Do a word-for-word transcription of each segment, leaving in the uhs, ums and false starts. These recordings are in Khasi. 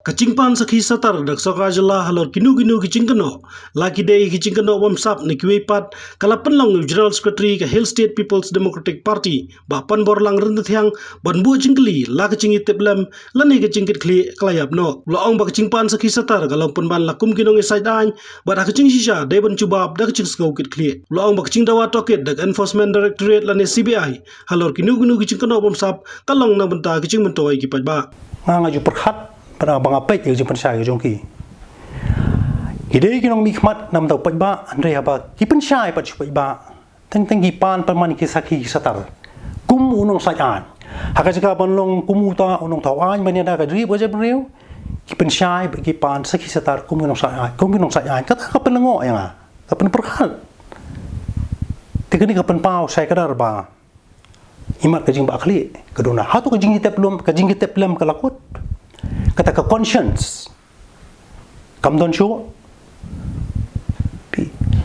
Ka jingpan sakhi satar da ka sorkar jylla halor kino kino ki jingkynnoh, la ki dei ki jingkynnoh bamsap ne kiwei pat, ka la pynlong u General Secretary ka Hill State People's Democratic Party, Bah Panborlang Ryntathiang, ban buh jingkylli la ka jingïatiplem lane ka jingkitkhlieh ka la ïap noh. U la ong ba ka jingpan sakhi satar ka long pynban la kum ki nongïasaid aiñ, bad ha ka jingshisha dei ban jubab da ka jingsngew kitkhlieh. U la ong ba ka jingdawa tohkit da ka Enforcement Directorate lane C B I halor kino kino ki jingkynnoh bamsap ka long na bynta ka jingmyntoi ki paidbah. Nga nga ju pyrkhat ba nga peit ïa ka jingpynshai ka jong ki. Ki dei ki nongmihkhmat na bynta u paidbah, hynrei haba ki pynshai pat sha u paidbah, teng teng ki pan pynban ki sakhi ki satar. Kum u nongsaid aiñ. Ha ka jaka ban long kum uta u nongthaw aiñ ban ïada ka ri bad ka jaitbynriew, ki pynshai bad ki pan sakhi satar kum ki nongsaid aiñ, kum ki nongsaid aiñ. Kata ka pynlyngngoh ïa nga, ka pynpyrkhat. Te kane ka pynpaw shai kdar ba imat ka jingbahkhlieh ka duna. Hato ka jingïatiplem, ka jingïatiplem ka la kut? Kata ka conscience kam don shuh?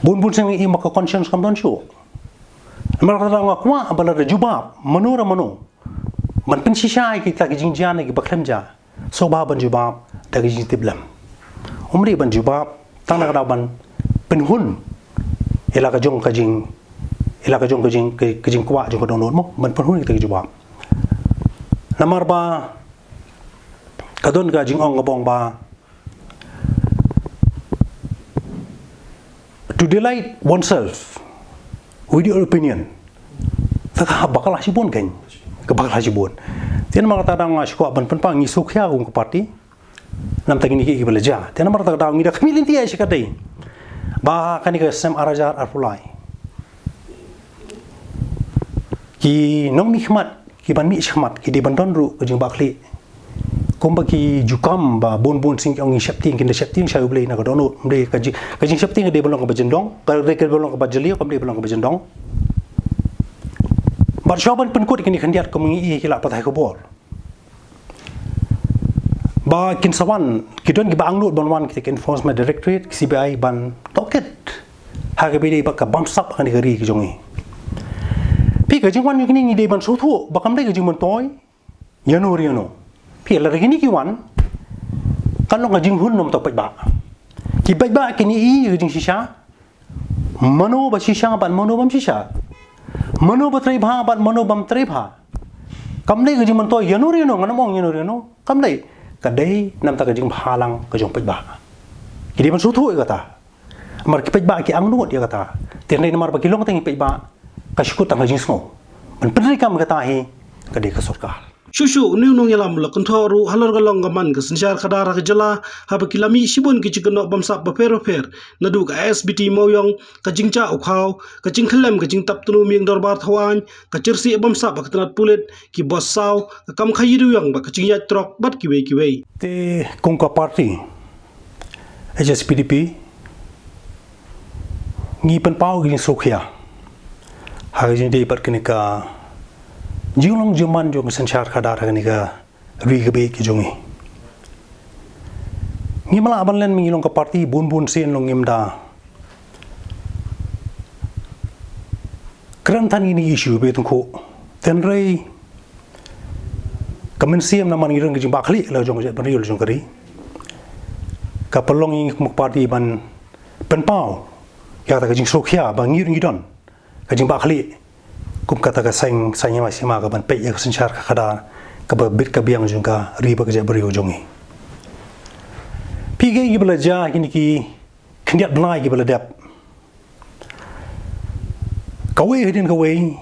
Bun bun sien i ma ka conscience kam don shuh. Namar kata nga kwah ba lada jubab mano re mano ban pynshisha ïa kita ki jingjia ne kiba khlem jia, sngewbha ban jubab da ka jingtiplem. Ym dei ban jubab tang da ka daw ban pynhun ïa la ka jong ka jing, ïa la ka jong ka jing, ka, ka jingkwah jong ka dohnud mo, ban pynhun ïa kita ki jubab. Namar ba ka don ka jingong ka bong ba to delight oneself with your opinion, ta ka bakla shibun kan, ka bakla shibun. Te namar kata da nga shu kwah ban pynpaw, ngi sngewkhia kum ka party namar kine kiei kiba la jia. Te namar kata da ngi da khmih lynti ïa shi katei ba kane ka snem ar hajar arphew lai, ki nongmihkhmat, ki ban mih shakhmat, ki dei ban don ruh ka jingbahkhlieh. Kumba ki ju kam ba bun bun sien ki ong ngi sheptieng, kin da sheptieng sha U Blei na ka dohnud. Ym dei ka jing, ka jingsheptieng ka dei ban long kaba jyndong, ka dei ka ban long kaba jylliew, kam dei ban long kaba jyndong. Bad shuwa ban pynkut ïa kine khyndiat, kum ngi i ki lad pathai khubor ba kin sa wan, ki don kiba angnud ban wan kita ki Enforcement Directorate, ki C B I ban tohkit ha kaba ïadei bad ka bamsap ha kane ka ri ka jong ngi. Phi, ka jingwan jong kine ngi dei ban sngewthuh ba kam dei ka jingmyntoi ïano re ïano. Phi, lada kine ki wan, kan long ka jinghun na bynta u paidbah. Ki paidbah kin ïohi ïa ka jingshisha, mano ba shisha bad mano bym shisha, mano ba trei bha bad mano bym trei bha. Kam dei ka jingmyntoi ïano re ïano, ngan ym ong ïano re ïano. Kam dei, ka dei namar ka jingbhalang ka jong u paidbah. Ki dei ban sngewthuh ïa kata. Namar ki paidbah ki angnud ïa kata. Te hynrei namar ba ki long tang ki paidbah, ka shu kut tang ka jingsngew. Ban pyntreikam ïa kata hi ka dei ka sorkar. Shuh shuh une u nongïalam u la kynthoh ruh halor ka long ka man ka synshar khadar ha ka jylla, haba ki la mih shibun ki jingkynnoh bamsap bapher bapher, naduh ka S B T Mawïong, ka jingjah u khaw, ka jingkhyllem ka jingtap tnu mieng dorbar thaw aiñ, ka jyrsieh bamsap ha ka tnat pulit, ki bos saw, ka kam khaïi riewïong bad ka jingïaid trok bad kiwei kiwei. Te kum ka party H S P D P, ngi pynpaw ka jingsngewkhia ha ka jingïadei bad kane ka jinglong jingman jong ka synshar khadar ha kane ka ri kaba ïeit ka jong ngi. Ngim lah ban len ba ngi long ka party, bun bun sien long ngim da kren than ïa kine ki issue ba tyngkhuh. Te hynrei ka mynsiem namar ngi don ka jingbahkhlieh la jong ka jaitbynriew la jong ka ri, ka pynlong ïa ngi kum ka party ban pynpaw ïa kata ka jingsngewkhia ba ngi ruh ngi don ka jingbahkhlieh kum kata ka seng saiñ hima sima ka ban peit ïa ka synshar ka khadar kaba bit ka biang jong ka ri bad ka jaitbynriew jong ngi. Phi, kiei kiba la jia ha kine ki khyndiat bnai kiba la dep, kawei hadien kawei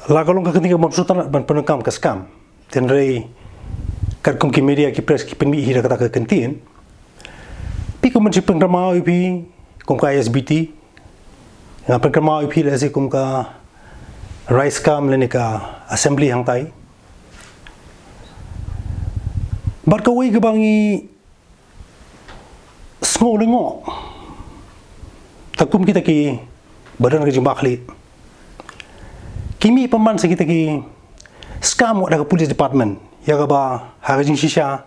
la ka long ka ktien kaba ym sngewtynnat ban pyndonkam ka scam. Te hynrei katkum ki media ki press ki pynmih hi da kata ka ktien. Phi, kum ban shu pynkynmaw ïa phi kum ka I S B T, nga pynkynmaw ïa phi lehse kum ka Rice Scam lane ka assembly hangtai. Bad kawei kaba ngi sngew lyngngoh, ta kum kita kiba don ka jingbahkhlieh, ki mih pynban sha kita ki scam wat da ka police department, ïa kaba ha ka jingshisha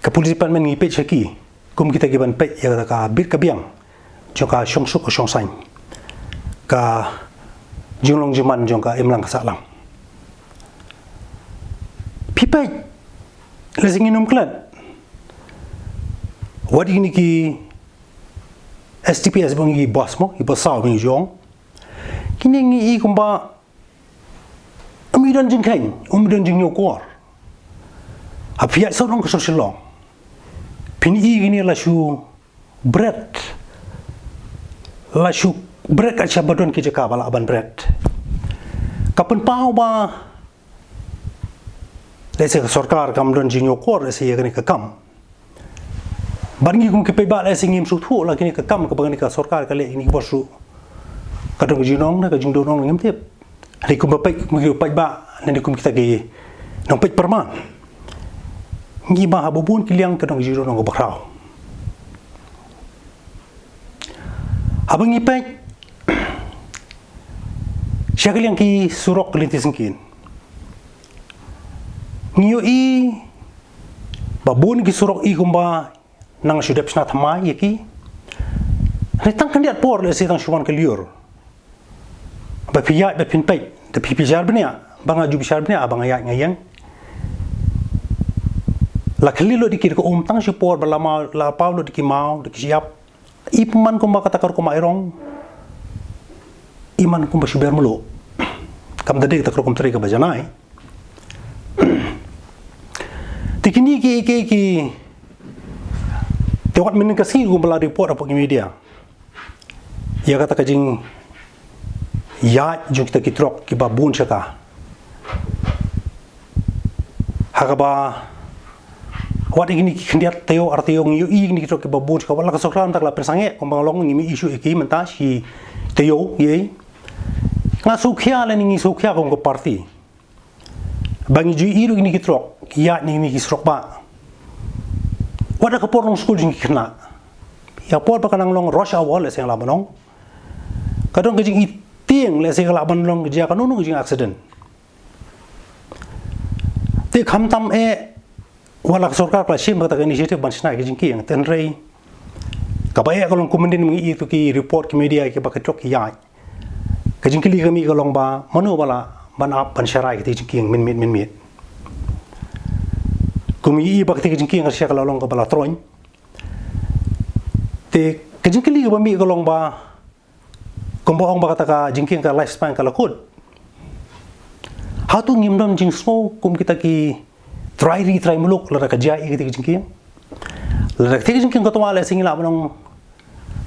ka police department ngi peit sha ki kum kita ki ban peit ïa kata ka bit ka biang jong ka shongsuk ka shongsaiñ, ka jinglong jingman jong ka imlang ka sahlang. Phi peit, lehse ngin ym klet. Wat ïa kine ki S T P S ba ngi bos mo, i bos saw ba ngi jong. Kine ngi i kumba ym i don jingkheiñ, ym i don jingñiewkor. Ha phi ïaid sawdong ka sor Shillong, phin i kine la shu bret, la shu bret ka sha ba don ki jaka ba lah ban bret. Ka pynpaw ba lehse ka sorkar kam don jingñiewkor lehse ïa kane ka kam. Bad ngi kum ki paidbah lehse ngim sngewthuh la kine ka kam kaba kane ka sorkar ka leh, kine ki bos ruh. Ka don ka jingdon, ka jingdon ngim tip. Hynrei kumba peit, kum ki paidbah, ne kum kita ki nongpeit pyrman, ngi ba ha ba bun ki liang ka don ka jingdon kaba khraw. Haba ngi peit sha ka liang ki surok lynti syngkien, ngi ïohi ba bun ki surok i kumba nang shu dep shna thymmai ïa ki. Hynrei tang khyndiat por lehse tang shu wan ka lyiur ba phi ïaid ba phin peit, da phi phi jar bniah, ba nga ju phi jar bniah, ba nga ïaid nga ïeng. La khlieh lut ïa ki da ka um, tang shu por ba la maw, la paw lut ïa ki maw da ki shyiap. I pynman kumba kata ka rukom airong, i man kumba shu ber mluh. Kam da dei kata ka rukom trei kaba janai. Te kine ki, ki, ki, te wat mynhynnin ka sngi kumba la report hapoh ki media ïa kata ka jingïaid jong kita ki trok kiba bun sha ka. Ha kaba wat ïa kine ki khyndiat taïew ar taïew ngi ïohi kine ki trok kiba bun sha ka, wat la ka sorkar mynta ka la pynsangeh kumba nga long, ngim ïohi shuh ïa ki mynta shi taïew ïa. Nga sngewkhia lane ngi sngewkhia kum ka party ba ngi ju ïohi ruh kine ki trok ki ïaid na kine ki surok ba wat ha ka por long skul jong ki khynnah, ïa por ba ka nang long rush hour lehse nga lah ban ong, ka don ka jingïatieng lehse ka lah ban long ka jia kano kano ka jingaccident. Te khamtam eh wat la ka sorkar ka la shim ba kata ka initiative ban shna ïa ka jingkieng, te hynrei kaba eh ka long kum mynhynnin ngi ïohi tu ki report ki media kiba ki trok ki ïaid. Ka jingkylli ka mih ka long ba mano ba lah ban ap ban sharai kata ka jingkieng mynmiet mynmiet. Kum ngi ïohi ba kata ka jingkieng ka la shah ka la long kaba la troiñ. Te ka jingkylli kaba mih ka long ba kumba ong ba kata ka jingkieng ka lifespan ka la kut. Hato ngim don jingsngew kum kita ki trai ri trai muluk lada ka jia ïa kata ka jingkieng? Lada kata ka jingkieng ka twa lehse ngi lah ban ong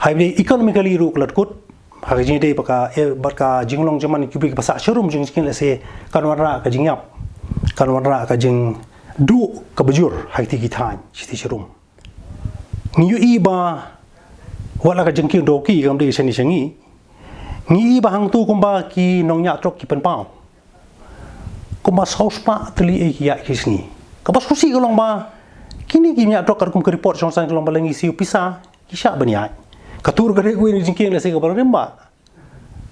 ha ba dei economically ruh ka la kut. Ha ka jingdei ba ka, eh, bad ka jinglong jingman ki briew kiba sah sharum jong ka jingkieng lehse kan wanrah ka jingïap, kan wanrah ka jingduh kaba jur ha kiti ki thaiñ shiti sharum. Ngi ïohi ba wat la ka jingkieng dawki kam dei shane sha ngi. Ngi ïohi ba hangto kumba ki nongñiah trok ki pynpaw kumba saw spah tylli eh ki ïaid ki sngi. Kaba sngewsih ka long ba kine ki nongñiah trok katkum ka report jong saiñ ka long ba la ngi siew pisa ki shah ban ïaid. Kato ruh ka dei kawei na ka jingkieng lehse kaba la rim ba.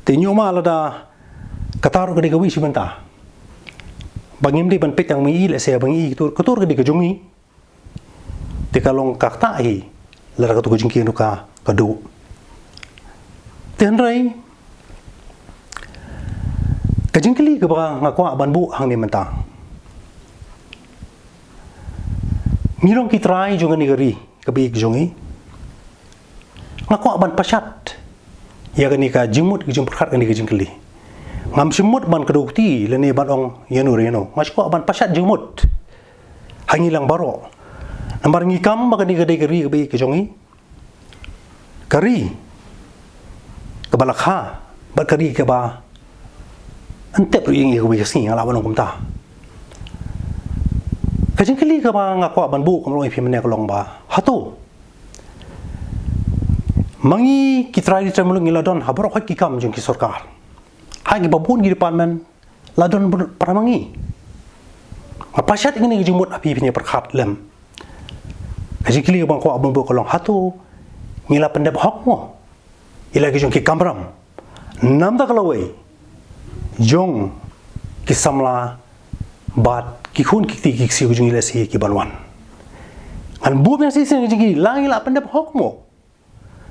Te hynñiew ma lada kata ruh ka dei kawei shi bynta ba ngim dei ban peit tang ba ngi ïohi lehse ba ngi ïohi kato, kato ruh ka dei ka jong ngi. Te ka long ka ktah hi lada kato ka jingkieng ruh ka, ka duh. Te hynrei ka jingkylli kaba nga kwah ban buh hangne mynta, ngi long ki trai jong kane ka ri kaba ïeit ka jong ngi. Nga kwah ban pashat ïa kane ka jingmut ka jingpyrkhat kane ka jingkylli. Ngam shym mut ban kdew kti lane ban ong ïano re ïano. Nga shu kwah ban pashat jingmut ha ngi lang baroh. Namar ngi kam ba kane ka dei ka ri kaba ïeit ka jong ngi, ka ri kaba la kha bad ka ri kaba yn tep ruh ïa ngi kawei ka sngi, nga lah ban ong kumta. Ka jingkylli kaba nga kwah ban buh kumba long ïa phi mynne ka long ba hato ma ngi ki trai ri trai muluk ngi la don ha baroh khoit ki kam jong ki sorkar, ha kiba bun ki department la don bun para ma ngi. Nga pashat ïa kane ka jingmut ha phi phin ïa pyrkhat lem. Ka jingkylli kaba nga kwah ban buh ka long hato ngi la pyndep hok mo ïa la ki jong ki kamram namar ka lawei jong ki samla bad ki khun ki kti ki ksiew jong ngi lehse ki ban wan. Ngan buh biang shisien ka jingkylli, la ngi la pyndep hok mo?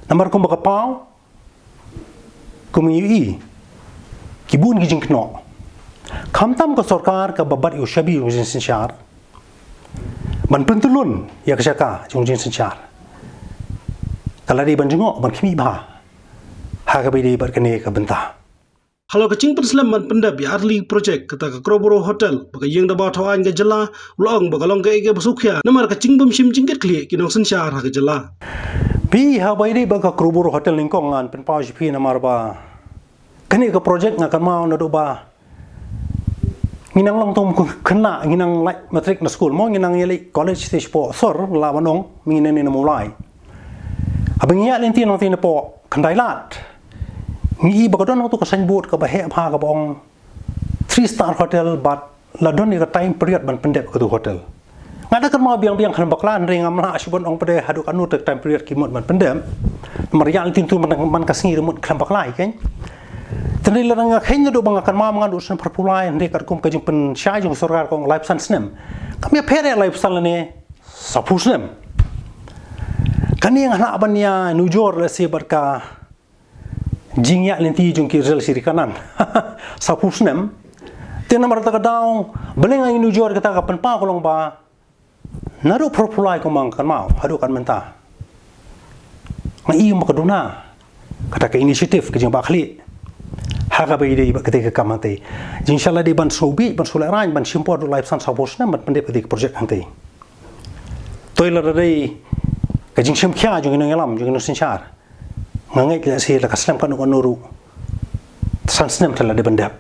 Namar kumba ka paw, kumba ngi ïohi, ki bun ki jingkynnoh. Khamtam ka sorkar kaba bat ïa u shabi u jingsynshar, ban pyntylun ïa ka jaka jong jingsynshar, ka la dei ban jngoh ban khmih bha ha kaba ïadei bad kane ka bynta. Halor ka jingpynslem ban pyndep ïa arliang projek kata ka Crowborough Hotel, ba ka ïing dorbar thaw aiñ ka jylla u la ong ba ka long kaei kaba sngewkhia namar ka jingbymshim jingkitkhlieh ki nongsynshar ha ka jylla. Phi, haba ïadei bad ka Crowborough Hotel nyngkong ngan pynpaw sha phi namar ba kane ka projek nga kynmaw naduh ba ngi nang long tang khynnah, ngi nang lait matrik na skul mo, ngi nang ïaleit college te shapoh Sor, la ban ong, mynne na Mawlai. Haba ngi ïaid lynti nangta napoh Khyndailad, ngi i ba ka don hangto ka signboard kaba heh bha kaba ong three star hotel, bad la don ïa ka time period ban pyndep katu ka hotel. Nga da kynmaw biang biang khlem bakla, hynrei ngam lah shuh ban ong pat de haduh katno te ka time period ki mut ban pyndep. Namar ïa lynti tu man, man ka sngi ruh mut khlem bakla hi keiñ. Te hynrei lada nga kheiñ naduh ba nga kynmaw ma nga naduh snem phraphew lai, hynrei katkum ka jingpynshai jong ka sorkar ka ong laiphew san snem. Kam ïapher ïa laiphew san lane sawphew snem. Kane nga lah ban ïanujor lehse bad ka jingïaid lynti jong ki Ri Jalsiri Kanan sawphew snem. Te namar kata ka daw, balei nga ïanujor kata, ka pynpaw ka long ba naduh phraphew lai kumba nga kynmaw haduh kat mynta, nga i ba ka duna kata ka initiative, ka jingbakla ha kaba ïadei bad kata ka kam hangtei. Jingshah la dei ban sngewbha, ban sngewlehraiñ, ban shim por haduh laiphew san sawphew snem ban pyndep kata ka projek hangtei. Te lada dei ka jingshim khia jong ki nongïalam, jong ki nongsynshar, nga ngeit lehse la ka slem katno katno ruh, san snem te la dei ban dep.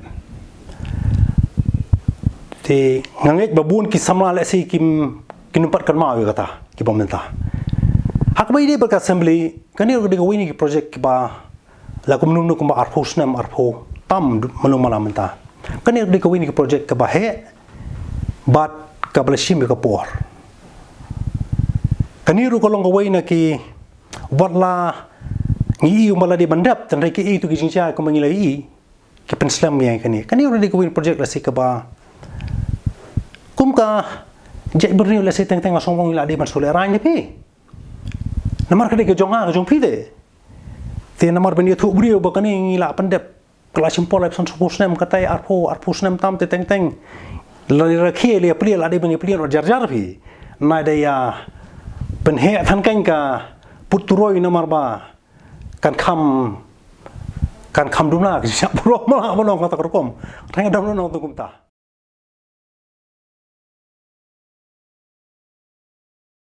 Te nga ngeit ba bun ki samla lehse kim, kim pat kynmaw ïa kata, ki bym mynta. Ha kaba ïadei bad ka assembly, kane ruh ka dei kawei na ki projek kiba la kumno kumno kumba arphew snem, arphew tam du-, malu mala mynta. Kane ruh ka dei kawei na ki projek kaba heh bad kaba la shim ïa ka por. Kane ruh ka long kawei na ki, wat la ngi i ba la dei ban dep, te hynrei ki i tu ki jingjia kumba ngi la i, ki pynslem ïa kane. Kane ruh ka dei kawei projek lehse kaba kum ka jaitbynriew lehse teng teng nga sngew ba ngi la dei ban sngewlehraiñ ïa phi. Namar ka dei ka jong nga, ka jong phi te. Te namar ban ïathuh briew ba kane ngi la pyndep, ka la shim por laiphew san sawphew snem, katei arphew, arphew snem tam te teng teng. La ïa rakhe, la ïa plie, la dei ban ïa plie ruh jar jar phi. Nai da ïa pynheh than keiñ ka put turoi namar ba kan kham, kan kham duna ka jingshah burom, la ban ong kata ka rukom. Tang da ban ong kumta.